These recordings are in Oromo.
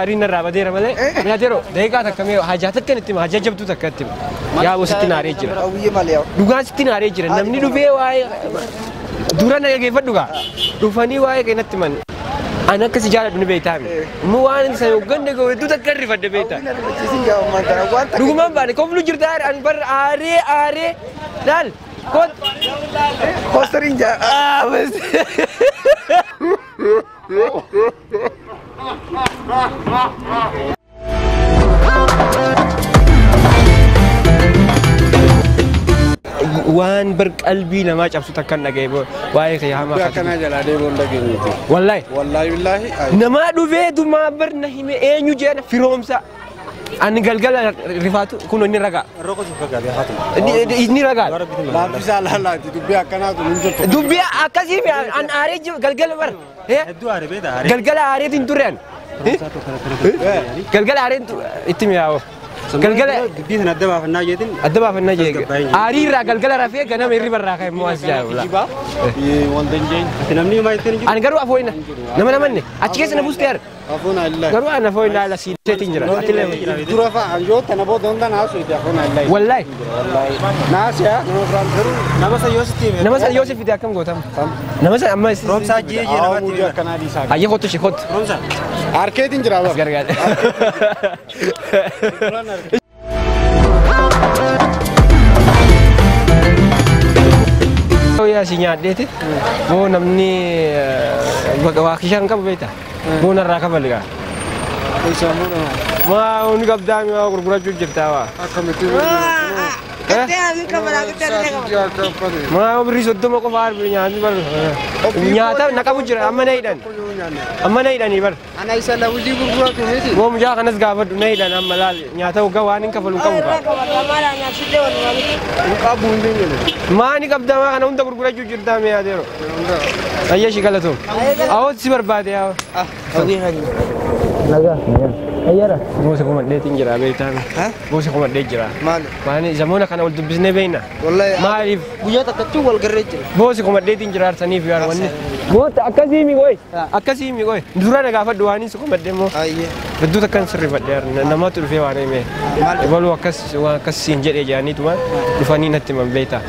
Aariin irraa badeera malee. Mee yeroo daqiiqaa takka mee hajaa takka itti hima, hajaa jabduu takka itti hima. Yaa sitti naaree jira. Hawwiyyee malee yaa. Dhugaan sitti naaree jira. Namni dhufee waa'ee dura na dhageeffadhu gaa. Dhufanii waa'ee kee natti himan. Ani akkasi jaaladhu ni beektaa mi? Immoo waan isa hogganne ga'u hedduu takka rifadhe beektaa. Hawwiin ariifachiisin gaa ammaan tana waan takka. Dhugumaan baane koflu jirta ani bar aaree aaree laal kot. Koostariin jaa. Ah, bas. Waan bar qalbii namaa cabsu takkan dhaga'e waa'ee kee hamaa Dubbii akkanaa jalaa deemuu hin dhageenyeeti. Wallahi. Wallaahi billaahi. Namaa dhufee dumaa bar na hime eenyu jedhan firoomsa. Ani galgala rifaatu kun inni ragaa. Inni ragaa. Laaffisaa laalaati dubbii akkanaatu hin jirtu. Dubbii akkasii mi an aaree jiru galgala bar. Galgala aareetiin turre an. Galgala aareen itti mi'aawo. Galgala Dubbii sana adda baafannaa jeetiin. Adda baafannaa jee. Aarii irraa galgala rafee ganama hirriba irraa ka'e immoo as jaa. Wanta hin jeen. Ati namni himaa ittiin hin jiru. Ani garuu afooyina nama namanne achi keessa na buustee ara. Afuun illaahi. Garuu ani afooyina ala siiseetiin jira. Ati illee. Dura fa'a yoo tana booda hunda naasu itti afuun illaahi. Wallahi. Naasi haa nama biraan garuu nama san yoo sitti hime. Nama san yoo si fide akkam gootama? Nama san amma. Roomsaa jee jee namatti hime. Akkanaa dhiisaa. Hayyee kottu ishee kottu. Roomsaa. Harkeetiin jira As gargaara. Yaa si nyaadheeti. Boo namni waa kishaan qabu beekta. Boo narraa kafali gaa. Maa hundi qabdaa mi waa gurgurachuu jirtaa waa. Akkamitti? Maa birrii 30 qofa arbi nyaanni bar. Nyaata na qabu jira amma na hidhan. Amma na hidhanii bar. Ana isa lawuzii gurguratu miti. Boo mucaa kanas gaafadhu na hidhan amma laal nyaata hoggaa waan hin kafalu qabu kaa. Hin qabu hin jenne. Maani qabdaa maa kana hunda gurgurachuu jirtaa mee yaadeero. Ayya shi galatoom. Awwa si barbaade yaa. Hawwii hani. Nagaa. Ayyara. Gosa kumadheetiin jira beektaa. Gosa kumadhee jira. Maali? Maani zamoona kana wal dubbisnee beekna. Wallahi. Maaliif? Guyyaa takkatti wal garree jira. Boosi kumadheetiin jira arsaniif yaar wanni. Goota akkasii mi qoy. Akkasii mi qoy. Dura na gaafadhu waan hin kumadhee immoo. Ayyee. Hedduu takkan sirrifadhe yaar namatu dhufee waan hime. Ebaluu akkas waan akkas siin jedhee jedhaniituma dhufanii natti himan beektaa.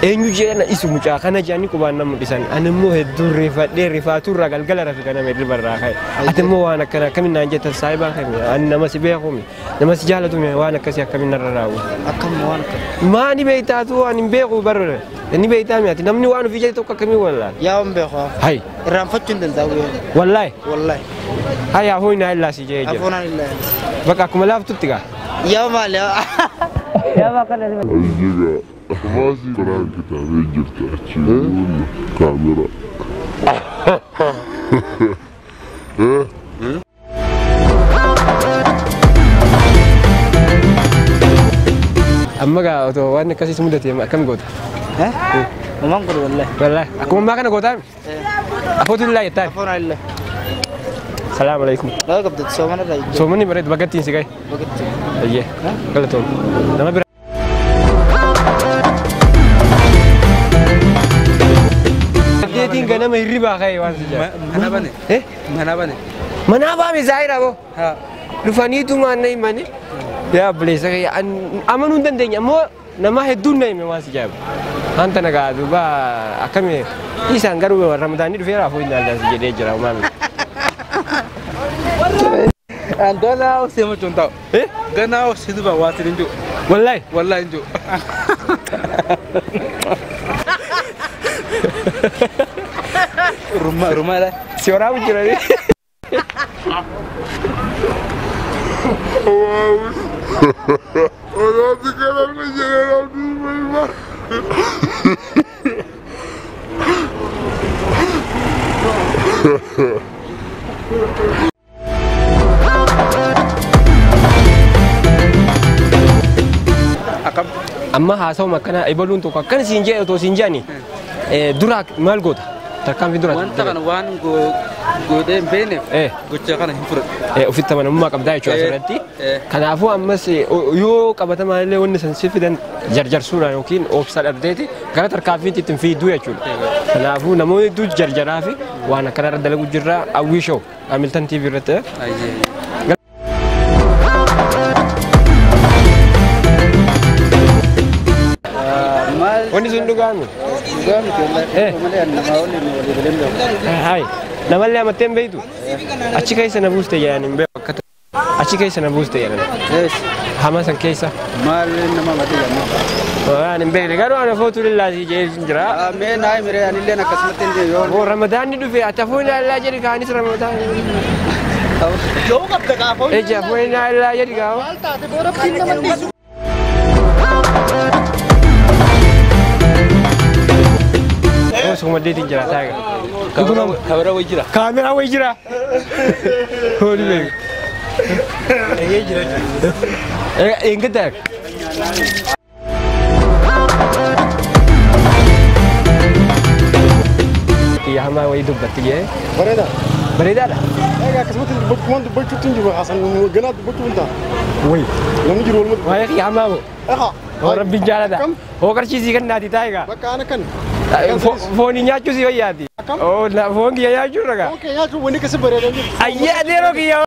Eenyu jedhan isu mucaa kana jedhanii qubaan na mul'isan. Ani immoo hedduu rifadhee rifaaturraa galgala rafe kana hirriba irraa ka'e. Ati immoo waan akkana akkamiin naan jettan saayibaa kami ani nama si beekumi nama si jaalatumi waan akkasii akkamiin narra raawwu. Akkam waan akkam. Maani beektaatu waan hin beeku barre. Inni beektaa mi ati namni waan ofii jedhe tokko akkamiin wallaala. Yaa waan beeku. Hay. Irraanfachuu hin danda'u. Wallaahi. Wallahi. Hay afuun naa illaa si jee jira. Afuunaan illaa. Bakka akkuma laaftutti gaa. Yaa maali? Yaa maal kana? Ayyaga Kuraan kitaabee jirta achi kaamera. Amma gaa otoo waan akkasii si mudate akkam goota? Uumaan godhu wallahi. Wallaahi akkuma ammaa kana gootaa mi? Afuutu illaa jettaan. Afuunaan illaa. Salaamu alaikum. Laga qabdatu soomana irraa ijjee. Soomanni bareedu bakka ittiin si gahe. Bakka Ayyee. Galatoom. Nama bira. Saddeetiin ganama hirribaa ka'e waan si jedha. Mana bane. Mana bane. Manaa baame zaayira boo. Dhufaniitu maan na himani. Yaa obboleessa kiyya amanuu hin dandeenye ammoo nama hedduun na hime waan si jedha. Wanta nagaa duuba akkami isaan garuu ramadaanni dhufeera afuu hin aldaasi jedhee jira umaami. Ganaa osoo hin ta'u. Ganaa osoo duba waa sin jiru. Wallahi. Wallahi hin jiru. Rumah rumah lah. Si waraabu jira. Odaati kanarra jedhan Akkam. Amma haasawuma akkana ebaluun tokko akkana siin jedhe otoo siin jedhani dura maal goota? Tarkaanfii dura. Wanta kana waan godhee hin beekneef gocha kana hin fudhadhu. Ofitti amanamummaa qabdaa jechuudha asirratti. Kanaafuu ammas yoo qabatamaan illee wanni san si fidan jarjarsuudhaan yookiin obsa dhabdeeti gara tarkaanfiitti ittiin fiigduu jechuudha. Kanaafuu namoonni hedduu jarjaraa fi Waan akkana irra dalagu jirra. Hawwii Show Hamilton TV irratti. Maal? Wanni sun dhugaami. Dhugaa miti wallahi. Malee ani namaa waliin walii galee hin beeku. Hayi. Namallee amattee hin beektu. Achi keessa na buuste jedhan hin beeku akka achi keessa na buuste jedhan. Ees. Hama san keessa. Maal nama mati jedhamu? Waan hin beekne garuu ana footu lillaasii jedhee hin jira. Mee naa himire, anilleen akkasumatti hin deemu yoo. Oo, Ramadaanni dhufe ati afuun ilaallaa jedhi kaanis Ramadaan. Yoo qabda gaafa. Eji afuun ilaallaa jedhi gaafa. Maal taate boora rabbiin nama dhiisu. Oo, sumadeetiin jira taaga. Kameraa wayi jira. Kaameraa wayi jira. Hooli beeku. Eegee jira. Eeggataa. Kiyya hamaa wayii dubbatti jee. Bareeda. Bareedaadha. Egaa akkasumatti waan dubbachuutti hin jiru haasan ganaa dubbachuu hin ta'a. Wayi. Namni jiru waluma dubbata. Waa'ee kiyya hamaa moo? Egaa. Hoo rabbiin jaalata. Akkam? Hoo qarshiisii kan naati taayigaa. Bakka ana kan. Foonii nyaachuu si wayyaati. Akkam? Oo, foon kiyya nyaachuu ragaa. Foon kee nyaachuu wanni akkasi bareedaa jiru. Ayyee adeeroo kiyya.